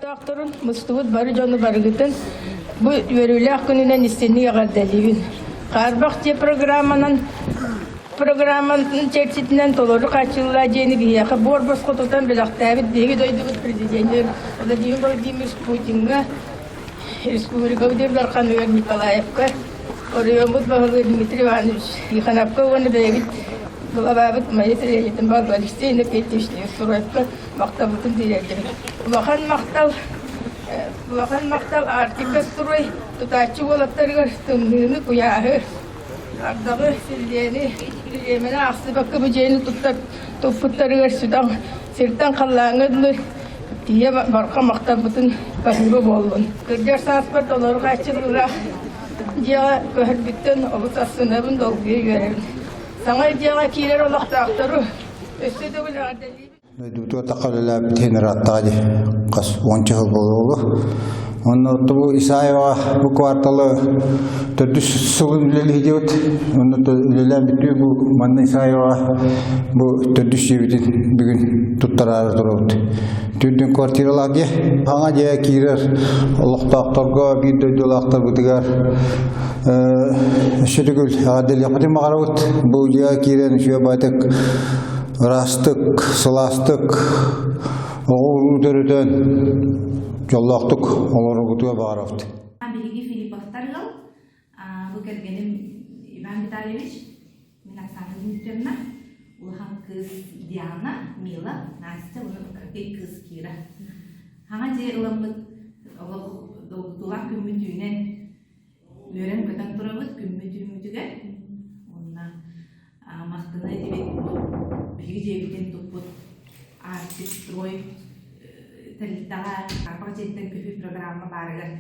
Олохтоохторун мустубут бары дьону барыгытын бу үөрүүлээх күнүнэн истинник эҕэрдэлиибин. Хаарбах дьиэ программанан программанын чэрчитинэн толору хааччыллаа дьиэни биһиэхэ буор босхо тутан бэлэхтээбит биһиги дойдубут президенигэр Владимир Владимирович Путиҥҥа, республикабыт Ил Дарханыгар Николаевка, оройуоммут баһылыга Дмитрий Иванович Тихоновка уонна бэйэбит главабыт Майя Сергеевна Павлова Алексей Иннокентьевич Неустроевка махталбытын тириэрдэбит. Улахан махтал улахан махтал Арктика строй тутааччы уолаттарыгар тымныыны, куйааһы, ардаҕы, силлиэни, бириэмэни аахсыбакка бу дьиэни туттар туппуттарыгар сүтэн сиртэн халлааҥҥа дылы тиийэ барҕа махталбытын баһыыба буоллун. Кырдьар сааспар толору хааччыллыылаах дьиэҕэ көһөрбүттэн олус астынабын, долгуйа үөрэбин. Саҥа дьиэҕэ киирэр олохтоохтору өссө төгүл эҕэрдэлиибин. Дойдубутугар тахха үлэлээбит иһин ырааттаҕа дии, хас уонча сыл буолуо. Онно бу Исаеваҕа бу кварталы төрдүс сылын үлэлиһдибит. Онно үлэлээн бүттүү бу манна Исаеваҕа бу төрдүс дьиэбитин бүгүн туттараары турабыт. Түрдүн квартиралаах дьиэ. Хаҥа дьиэ киирэр олохтоохторго биир дойдулаахтарбытыгар өссө төгүл эҕэрдэлиэхпитин баҕарабыт. Бу дьиэҕэ киирэн үчүгэй баайтык Ыраастык, сылаастык оҕо-уруу төрөтөн дьоллоохтук олороргутугар баҕарабыт. Биһиги Филипповтар ыал, бу кэргэним Иван Витальевич, мин Оксана Дмитриевна, улахан кыыс Диана, Мила, Настя уонна кыракый кыыс Кира. Хаҥа дьиэ ыламмыт олох долгутуулаах күммүт үүнэн үөрэн-көтөн турабыт күммүт үүммүтүгэр уонна махтана этибит бу биһиги дьиэбитин туппут Арктик строй тэрилтэҕэ Хаарбах дьиэттэн көһүү программа баарыгар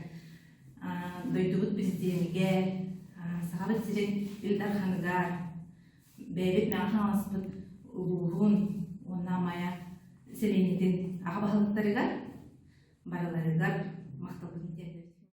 дойдубут президенигэр Сахабыт сирин Ил Дарханыгар бэйэбит Мэҥэ Хаҥаласпыт улууһун уонна Майа сэлиэнньэтин аҕа баһылыктарыгар барыларыгар махталбытын тиэрдэбит.